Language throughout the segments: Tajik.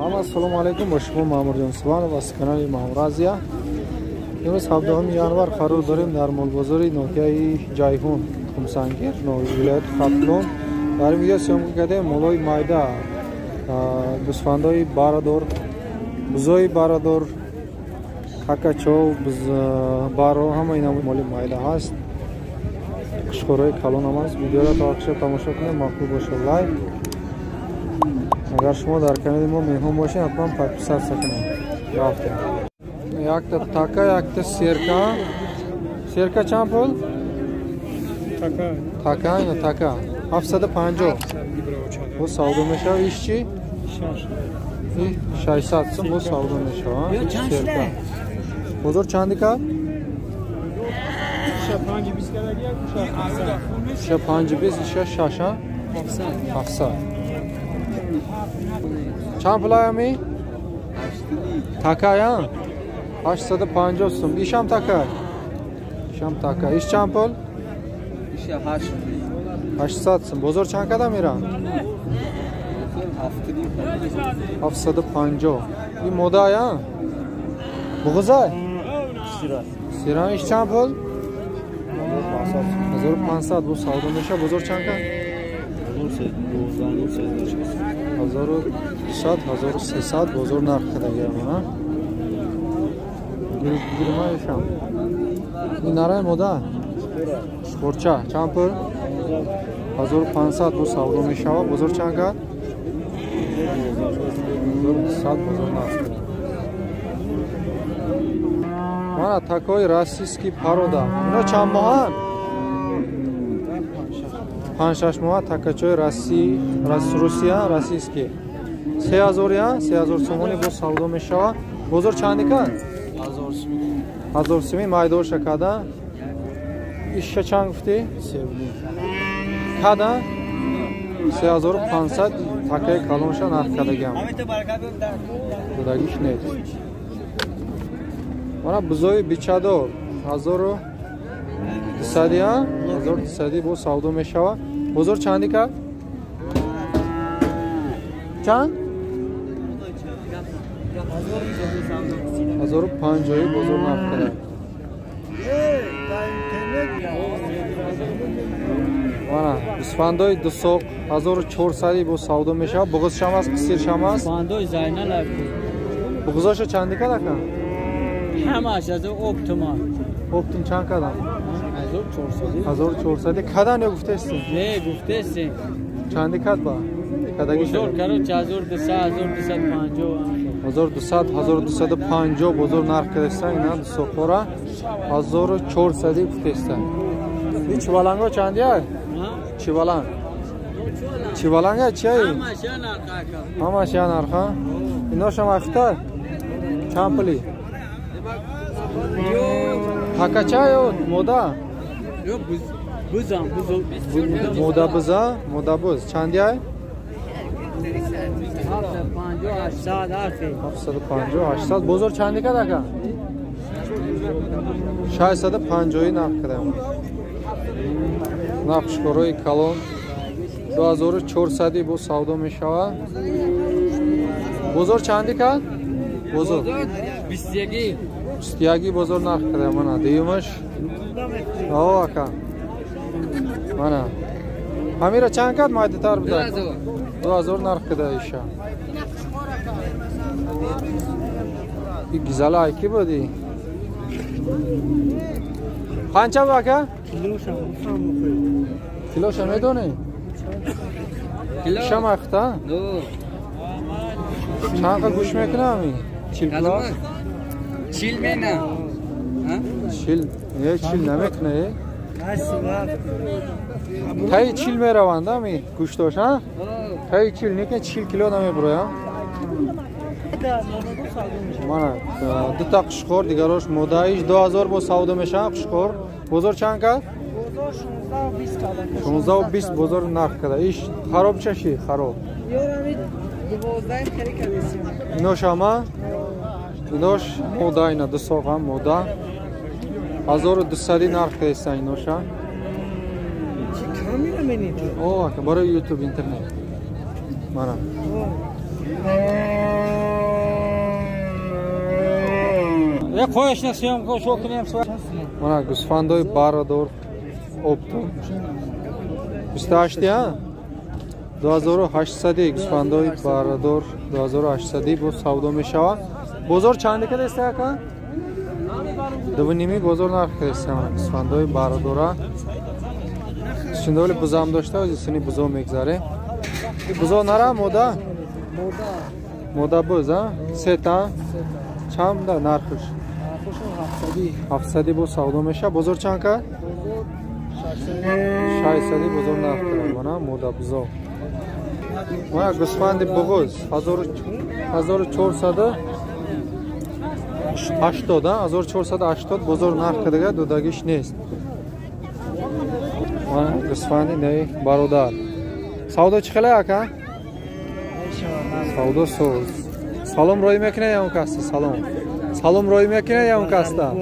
Ассалому алайкум, бо шумо Маъмурҷон Субҳонов аз канали Маъмур Азия. Имрӯз 17 январ қарор дорем дар молбозори ноҳияи Ҷайҳун, Хумсангир, вилояти Хатлон. Дар ин видео съёмка кардем молои майда, гӯсфандои барадор, бузои барадор, какачов, баро, ҳама ин моли майда ҳаст. Қушқорҳои калон ҳам аст. Видеоро то охир тамошо кунед, маъқул бошад лайк. Агар шумо дар канали мо меҳмон бошед, ҳатман подписаться кунед. Рафтем. Якта така, якта серка. Серка чанд пул? Така. Така, ина така. 750. Бо савдо мешавад. Иш чи? 600 сум бо савдо мешавад. Серка. Бозор чанди кард? 5 20, иша 6, 700. Чанд пулаями? Такая? 850 сум. Ишам така. Ишам така. Иш чанд пул? 800 сум. Бозор чанд када мера? 750. Ин модая? Буғузай? Сира. Иш чанд пул? 1500 бу савдо меша. Бозор чанд кад? 1200, 1300 бозор нарх кардагиам. Гирмаишам. Ин нарай мода? Қурча чанд пул? 1500 бу савдо мешавад. Бозор чанд кард? 1200 бозор нарх кард. Мана такои российский порода. Ино чанд моҳанд? 5-6 моҳа такачои Русия, российский. 3000, 3000 сомони бо савдо мешавад. Бозор чанди кард? 1000 суми майдоша када. Иша чанд гуфтӣ? Када? 3500 такаи калонша нарх кардагиам. Додагиш нест. Мана бузои бичадор 1200, 1200 бо савдо мешавад. Бозор чанди кард? Чанд? 1050 бозор нарх кард. Мана гӯсфандои дусоқ 1400 бо савдо мешавад. Буғузшам аст, қисиршам аст. Гӯсфандои Зайнал. Буғузоша чанди кард ака? Ҳамаш аз оптом. Оптом чанд кардам? 1400. 1400 кадан ё гуфтестин? Не, гуфтестин. Чанди кад ба? Кадаги бозор короче 1200, 1250. 1200, 1250 бозор нарх кардеста. Ина дусоқора 1400 гуфтеста. И чиваланго чанди ай? Чиваланг. Чиваланга чи ай? Ҳамаш я нарх ака. Ҳамаш я нарха? Иношам ахта? Чанд пули? Такача ё мода? Ё бузам, бузу. Мода буза, мода буз. Чанди ай? 750, 800 арфи. 750, 800. Бозор чанди кард ака? 650 нарх кардам. Нақшкорои калон 2400 бо савдо мешавад. Бозор чанди кард? Бозор 21. 21 бозор нарх кардам. Мана дуюмаш. О, ака. Мана. Ҳамира чанд кард майдатар буда? 2000 нарх карда иша. И гизала ай ки буди? Қанча бу ака? Килоша медонӣ? Шам ахта? Чанд гӯш мекунам? 40 кило? 40 мена. 40, не, 40 намекуна, э? Таи 40 мераванд ами гӯштош, а? Таи 40, не 40 кило намебуроям. Мана дута қушқор, дигарош модаиш 2000 бо савдо мешавад қушқор. Бозор чанд кард? 16 20 бозор нарх карда. Иш хароб чаши, хароб. Инош ама? Инош мода, ина дусоға мода. 1200 нарх кардеста иноша. О, ака, барои YouTube интернет. Мана. Я қояшна съемка шо кунем. Мана гӯсфандои баррадор оптом. 28 а? 2800 гӯсфандои баррадор 2800 бо савдо мешавад. Бозор чанд кадаст ака? 2.5 бозор нарх кадаст гӯсфандои баррадора. Шиндоли бузам дошта, сини бузо мегзаре. Бузо нара мода? Мода буз, а? Сета? Чанд да нархш? 700 бо савдо меша. Бозор чанд ка? 600 бозор нарх кардам, мана мода бузо. Мана гӯсфанди буғуз 1480, 1480 бозор нарх кардага, додагиш нест. Мана гӯсфанди наи бародар. Савдо чӣ хеле ака? Савдо соз. Салом рой мекунад я он каста? Салом. Салом рой мекунад я он каста?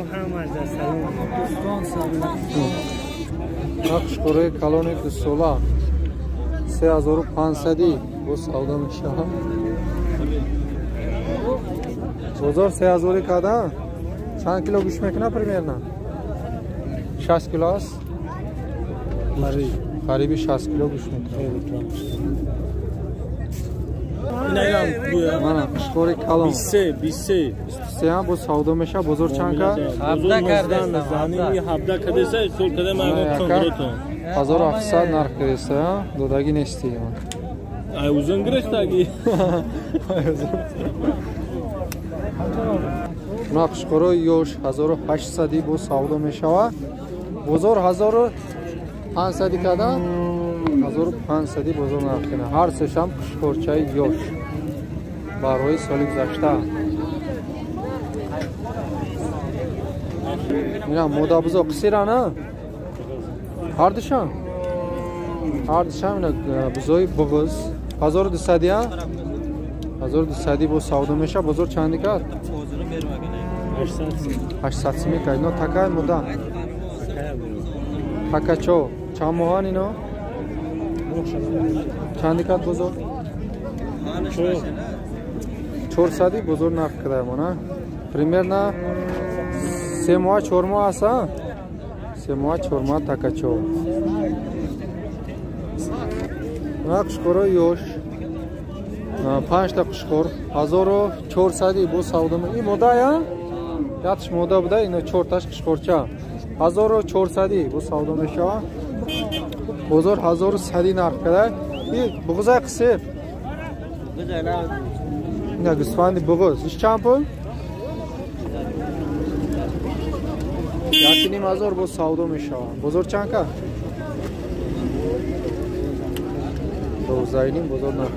Нақшкораи калони дусола 3500 бо савдо мешавад. Бозор 3000 када? Чанд кило гӯшт мекунад примерно? 6 кило аст? Қариби 6 кило гӯшт мекунад. Мана қишқори калон 23 23 бо савдо мешавад. Бозор чанд ка? 17 кардааст. 17 кардааст, сол када ман гуфтам. 1700 нарх кардааст, додагӣ нести. Ай узун гирифтагӣ. Мана қишқори ёш 1800 бо савдо мешавад. Бозор 1500 када? 1500 бозор нарх кардааст. Ҳар сешам қишқорчаи ёш барои соли гузашта. Ина мода бузо қисира на? Ҳардушам? Ҳардушам ина бузои буғуз 1200 а? 1200 бо савдо мешавад. Бозор чанди кард? 800 сими кард. Ино такай мода. Такачо чанд моҳан ино? Чанди кард бозор? 400 бозор нарх карда мона. Примерно 3 моҳ 4 моҳ аст, 3 моҳ 4 моҳ такачо. Мана қишқори ёш 5 та қишқор 1400 бо савдо. Ин мода я? Ятш мода буда, ино 4 таш қишқорча. 1400 бо савдо мешавад. Бозор 1100 нарх карда. Ин буғузай қисиб. Ина гӯсфанди буғуз. Иш чанд пул? 1500 бо савдо мешавад. Бозор чанд ка? 12.5 бозор нарх.